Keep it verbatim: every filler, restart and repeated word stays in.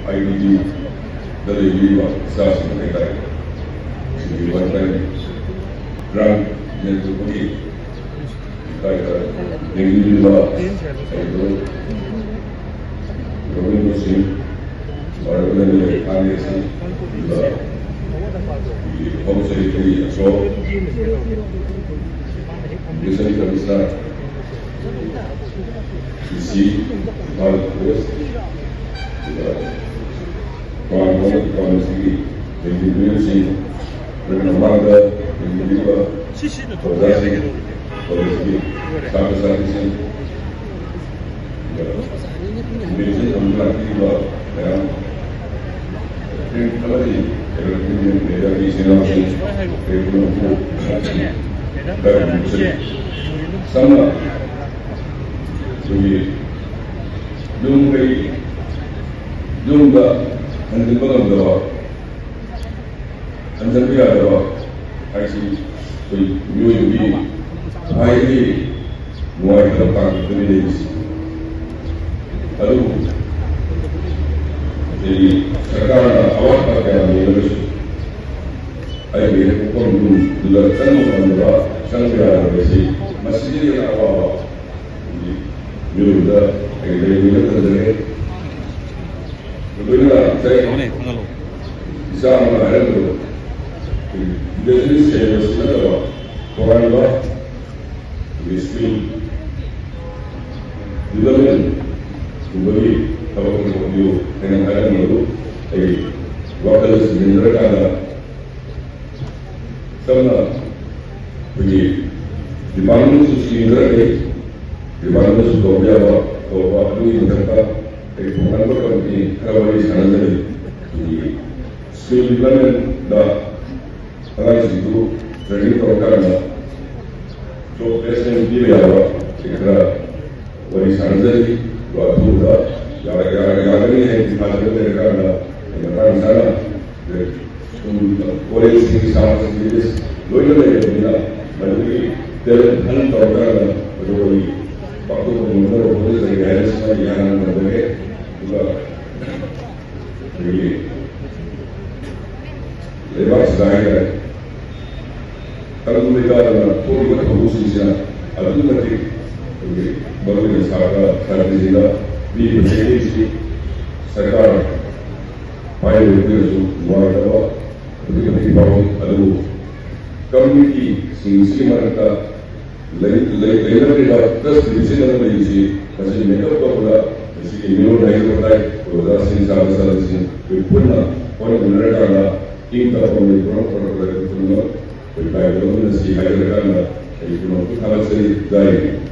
I D ꯗꯤꯗ ꯂꯩꯕꯤꯔꯤꯕ ꯏꯆꯥꯁꯤꯡ ꯍꯥꯏꯇꯥꯔꯦ, ꯁꯤꯒꯤ ꯋꯥꯟ ꯇꯥꯏꯝ ꯒ꯭ꯔꯥꯟ ꯅꯦꯇ꯭ꯔꯤꯛꯄꯨꯒꯤ ꯂꯩꯀꯥꯏꯗ ꯂꯦꯡꯕꯤꯔꯤꯕ ꯑꯩꯈꯣꯏ ꯒꯣꯕꯤꯟꯗ ꯁꯤꯡ, ꯃꯔꯨꯞꯅ ꯂꯩ ꯊꯥꯡꯒꯦ ꯁꯤꯡ, ꯑꯗꯨꯒ ꯑꯩꯈꯣꯏꯒꯤ ꯍꯣꯝ ꯁꯦꯀ꯭ꯔꯦꯇꯔꯤ ꯑꯁꯣꯛ, ꯏꯗꯨꯀꯦꯁꯟ ꯀꯃꯤꯁꯅꯔ, ꯗꯤ ꯁꯤ, ꯏꯝꯐꯥꯜ ꯋꯦꯁ, ꯑꯗꯨꯒ ꯇꯣꯉꯥꯟ ꯇꯣꯉꯥꯟꯕ ꯗꯤꯄꯥꯔꯠꯃꯦꯟꯁꯤꯡꯒꯤ ꯑꯦꯝ ꯄꯤ ꯄꯤ ꯑꯦꯝꯁꯤꯡ, ꯂꯣꯏꯅ ꯃꯃꯥꯡꯗ ꯂꯩꯕꯤꯔꯤꯕ ꯑꯣꯖꯥꯁꯤꯡ, ꯀꯣꯂꯦꯖꯀꯤ ꯁꯥꯇ꯭ꯔ ꯁꯥꯇ꯭ꯔꯤꯁꯤꯡ, ꯑꯗꯨꯒ ꯏꯟꯚꯤꯇꯦꯁꯟ ꯇꯧꯗꯨꯅ ꯂꯥꯛꯄꯤꯔꯤꯕ ꯃꯌꯥꯝ, ꯄ꯭ꯔꯤꯟ ꯑꯃꯗꯤ ꯑꯦꯂꯦꯛꯇ꯭ꯔꯣꯅꯤꯛ ꯃꯦꯗꯤꯌꯥꯒꯤ ꯏꯆꯤꯟ ꯏꯅꯥꯎꯁꯤꯡ, ꯑꯩꯈꯣꯏ ꯄꯨꯝꯅꯃꯛꯄꯨ ꯏꯀꯥꯏ ꯈꯨꯝꯅꯕꯁꯨ ꯁꯝꯅ ꯑꯩꯈꯣꯏꯒꯤ ꯌꯨꯝ ꯀꯩ, ꯌꯨꯝꯗ ꯍꯟꯖꯤꯟꯕ ꯉꯝꯗꯕ, ꯍꯟꯖꯤꯟꯕ ꯌꯥꯗꯕ ꯍꯥꯏꯁꯤ ꯑꯩꯈꯣꯏ ꯃꯤꯑꯣꯏꯕꯒꯤ ꯈ꯭ꯋꯥꯏꯗꯒꯤ ꯅꯨꯡꯉꯥꯏꯇꯕ ꯇꯥꯡꯀꯛꯇꯅꯤ ꯂꯩꯔꯤꯁꯤ꯫ ꯑꯗꯨꯕꯨ ꯑꯩꯈꯣꯏꯒꯤ ꯁꯔꯀꯥꯔꯅ ꯑꯋꯥꯠꯄ ꯀꯌꯥ ꯂꯩꯔꯒꯁꯨ ꯑꯩꯒꯤ ꯍꯦꯛ ꯄꯣꯛꯐꯝ ꯌꯨꯝꯗꯨꯗ ꯆꯪꯕ ꯉꯝꯗꯕ, ꯆꯪꯕ ꯌꯥꯗꯕ ꯑꯁꯤ ꯃꯁꯤꯗꯒꯤ ꯍꯦꯟꯅ ꯑꯋꯥꯕ ꯃꯤꯑꯣꯏꯕꯗ ꯑꯩ ꯂꯩꯔꯣꯏꯅ ꯈꯟꯖꯔꯦ꯫ ꯃꯗꯨꯅ ꯉꯁꯥꯏ ꯇꯧꯅꯦ, ꯈꯪꯍꯜꯂꯣ꯫ ꯏꯆꯥ ꯑꯃꯅ ꯍꯥꯏꯔꯝꯕꯗꯣ, ꯏꯟꯗꯁꯇ꯭ꯔꯤ ꯁꯦꯝꯕꯁꯤ ꯅꯠꯇꯕ ꯇꯣꯉꯥꯟꯕ ꯁ꯭ꯀꯤꯜ ꯗꯤꯕ꯭ꯂꯞꯃꯦꯟꯒꯨꯝꯕꯒꯤ ꯊꯕꯛ ꯑꯃ ꯇꯧꯕꯤꯌꯨ ꯍꯥꯏꯅ ꯍꯥꯏꯔꯝꯕꯗꯨ ꯑꯩ ꯋꯥꯈꯜꯗ ꯆꯤꯡꯁꯤꯟꯖꯔꯀꯥꯟꯗ ꯁꯝꯅ ꯑꯩꯈꯣꯏꯒꯤ ꯗꯤꯄꯥꯔꯠꯃꯦꯟꯁꯨ ꯁꯤꯖꯤꯟꯅꯔꯛꯏ, ꯗꯤꯄꯥꯔꯠꯃꯦꯟꯁꯨ ꯇꯧꯕ ꯌꯥꯕ ꯇꯧꯕ, ꯑꯗꯨꯒꯤ ꯃꯊꯛꯇ ꯑꯩꯈꯣꯏ ꯇꯣꯉꯥꯟꯕ ꯀꯝꯄꯅꯤ ꯈꯔ ꯋꯥꯔꯤ ꯁꯥꯟꯅꯖꯔꯤ꯫ ꯑꯩꯈꯣꯏꯒꯤ ꯁ꯭ꯀꯤꯜ ꯗꯤꯕ꯭ꯂꯞꯃꯦꯟꯗ ꯑꯉꯥꯡꯁꯤꯡꯗꯨ ꯇ꯭ꯔꯦꯅꯤꯡ ꯇꯧꯔꯀꯥꯟꯗ ꯖꯣꯕ ꯄ꯭ꯂꯦꯁꯃꯦꯟ ꯄꯤꯕ ꯌꯥꯕ ꯁꯤ ꯈꯔ ꯋꯥꯔꯤ ꯁꯥꯟꯅꯖꯔꯤ꯫ ꯑꯗꯣ ꯑꯊꯨꯕꯗ ꯌꯥ-, ꯌꯥ-, ꯌꯥꯒꯅꯤ ꯍꯥꯏꯅ ꯊꯥꯖꯕ ꯂꯩꯔꯀꯥꯟꯗ ꯑꯩ ꯃꯇꯥꯡ ꯆꯥꯅ ꯁ꯭ꯀꯨꯜ, ꯀꯣꯂꯦꯖꯁꯤꯡꯒꯤ ꯁꯥꯇ꯭ꯔꯁꯤꯡꯒꯤ ꯂꯤꯁ ꯂꯣꯏꯅ ꯂꯩꯔꯕꯅꯤꯅ ꯃꯗꯨꯒꯤ ꯇꯦꯂꯦꯟ ꯍꯟ ꯇꯧꯔꯀꯥꯟꯗ ꯃꯗꯨ ꯑꯩ ꯄꯥꯡꯊꯣꯛꯄ ꯉꯝꯅꯕ ꯍꯣꯠꯅꯖꯒꯦ ꯍꯥꯏꯅ ꯁꯨꯃꯥꯏꯅ ꯌꯥꯅꯅ ꯊꯝꯖꯒꯦ꯫ ꯑꯗꯨꯒ ꯑꯩꯈꯣꯏꯒꯤ ꯂꯩꯕꯥꯛꯁꯤꯗ ꯍꯥꯏꯇꯥꯔꯦ, ꯇꯪꯗꯨ ꯂꯩꯇꯥꯗꯅ ꯊꯣꯛꯂꯤꯕ ꯊꯧꯗꯣꯛꯁꯤꯡꯁꯤꯅ ꯑꯗꯨꯛꯀꯤ ꯃꯇꯤꯛ ꯑꯩꯈꯣꯏꯒꯤ ꯃꯔꯨ ꯑꯣꯏꯅ ꯁꯥꯇ꯭ꯔ ꯁꯥꯇ꯭ꯔꯤꯁꯤꯡꯗ ꯄꯤꯔꯤꯕ ꯆꯩꯊꯦꯡꯁꯤ ꯁꯔꯀꯥꯔ ꯄꯥꯏꯔꯤꯕ ꯑꯩꯈꯣꯏꯅꯁꯨ ꯅꯨꯡꯉꯥꯏꯇꯕ ꯑꯗꯨꯛꯀꯤ ꯃꯇꯤꯛ ꯐꯥꯎꯏ꯫ ꯑꯗꯨꯕꯨ ꯀꯝꯃ꯭ꯌꯨꯅꯤꯇꯤꯁꯤꯡꯁꯤꯒꯤ ꯃꯔꯛꯇ ꯂꯩ-, ꯂꯩ-, ꯂꯩꯅꯗ꯭ꯔꯤꯕ ꯇ꯭ꯔꯁ ꯗꯤꯐꯤꯁꯤꯠ ꯑꯃ ꯂꯩꯕꯁꯤ ꯃꯁꯤ ꯃꯦꯀꯞ ꯇꯧꯕꯗ ꯃꯁꯤꯒꯤ ꯃꯤꯔꯣꯜ ꯍꯥꯏꯖꯕ ꯇꯥꯏ꯫ ꯑꯩꯈꯣꯏ ꯑꯣꯖꯥꯁꯤꯡ, ꯁꯥꯇ꯭ꯔ ꯁꯥꯇ꯭ꯔꯤꯁꯤꯡ ꯑꯩꯈꯣꯏ ꯄꯨꯟꯅ ꯍꯣꯠꯅꯃꯤꯟꯅꯔꯀꯥꯟꯗ ꯏꯪ ꯇꯞꯄ ꯃꯅꯤꯄꯨꯔ ꯑꯃ ꯄꯨꯔꯛꯄꯗ ꯑꯩꯈꯣꯏ ꯄꯨꯝꯅꯃꯛ ꯑꯩꯈꯣꯏ ꯇꯥꯏꯕꯪ ꯑꯃꯅ ꯁꯤ ꯍꯥꯏꯖꯔꯀꯥꯟꯗ ꯑꯩ ꯄꯨꯝꯅꯃꯛꯄꯨ ꯊꯥꯒꯠꯆꯔꯤ꯫ ꯖꯥꯏ ꯍꯤꯟꯗ꯫